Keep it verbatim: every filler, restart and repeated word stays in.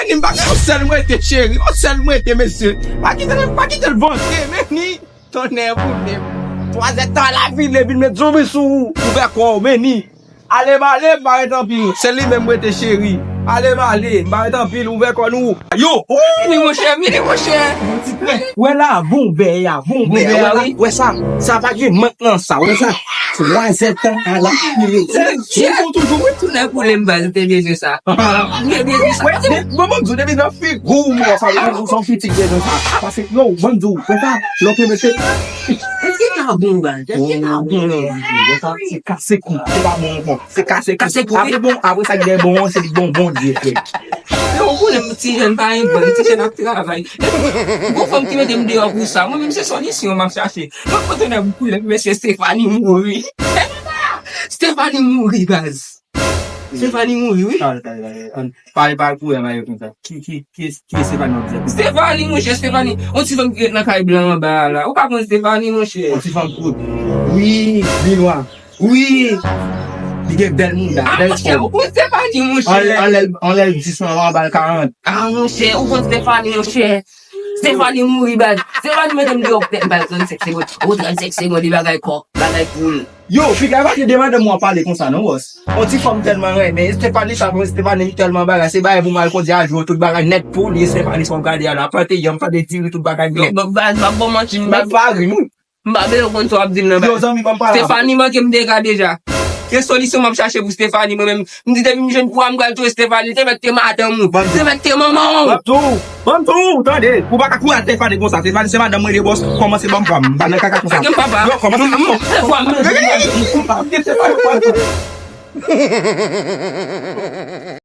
Ni m pa gen yon sèl m rete, cheri. Yon sèl m rete, mesye. Pa kite l, pa kite l vante, men ni. Tonnè boule m. Twazèdtan la vin, li vin met zonbi sou ou. Ouvè kò w, men ni. Ale m ale, m pa ret anpil. Se li menm m rete, cheri. Ale m ale, m pa ret anpil, ouvè kò nou. Yo! Vini, monchè, vini, monchè. Wè la, bon vè a, bon vè a. Wè sa, sa pa gen mank nan sa, wè sa. Twazèdtan a la vin. Se bon toujou, wi. Tonnè boule m, baz, ou te bezwen sa. Ou te bezwen sa. Wè, bon, bon, bon, depi nan figi w, mwen sa, ou, ou son fiti de nou sa. Paske, yo, ban m di w, wè sa, lòt mesye. Èske ta bon, baz? Èske ta bon, non? Wè sa, se kase kou, se pa bon ankò. Se kase kou. Kase kou, wi. Apre bon, apre sa ki gen bon, se li bon, Bondye, frè. Yo, ou konnen m ti jèn pa yon bon, ti jèn ap travay. Gon fanm ki mete m deyò pou sa. Mwen menm se solisyon m ap chache. Mwen kote nèg koulè, mesye Stephanie mouri. Stephanie mouri, baz. Stephanie mouri, wi. Pale, pale, pale, pale. Pale, pale pou wè mayo konsa. Ki, ki, ki, ki Stephanie w ap di? Stephanie, monchè, Stephanie. On ti fanm ki ret nan kay blan anba a la. Ou pa konn Stephanie, monchè? On ti fanm kout. Wi, binwa. Wi. Li gen bèl mouda, bèl fòm. Ah, monchè, ou konn Stephanie, monchè? Anlè, anlè, anlè dis lan, anba l karant. Ah, monchè, ou konn Stephanie, monchè? Stephanie mouri, baz. Stephanie mete m deyò pou tèt m, baz, trannsenk segonn. Ou trannsenk segonn, li bagay kòk, bagay poul. Yo, piga pa gen de madanm w ap pale konsa non, bòs. On ti fanm tèlman renmen Stephanie sa, Stephanie tèlman bagay, se bagay pou m al kondi a jou, tout bagay nèt pou li, Stephanie sa w gade a la, plante yanm, plante diri, tout bagay nèt. Yo, baz, m ap ba w manti, m pa ri, wi. M pa bezwen konn sa w ap di m nan, baz. Yo, zanmi, ban m pale avè w. Stephanie manke m dega deja. Gen solisyon m ap chache pou Stephanie, mwen menm. M di depi m jwenn pou a m pral touye Stephanie, te mèt te madanm ou. Te mèt te manman w. Ban m tou, ban m tou, tande. Ou pa ka kouri a Stephanie konsa. Stephanie se madanm mwen, li bòs. Kòmanse ban m pa m. M pa nan kaka konsa. Gen papa. Yo, kòmanse ban m. Se fwa m.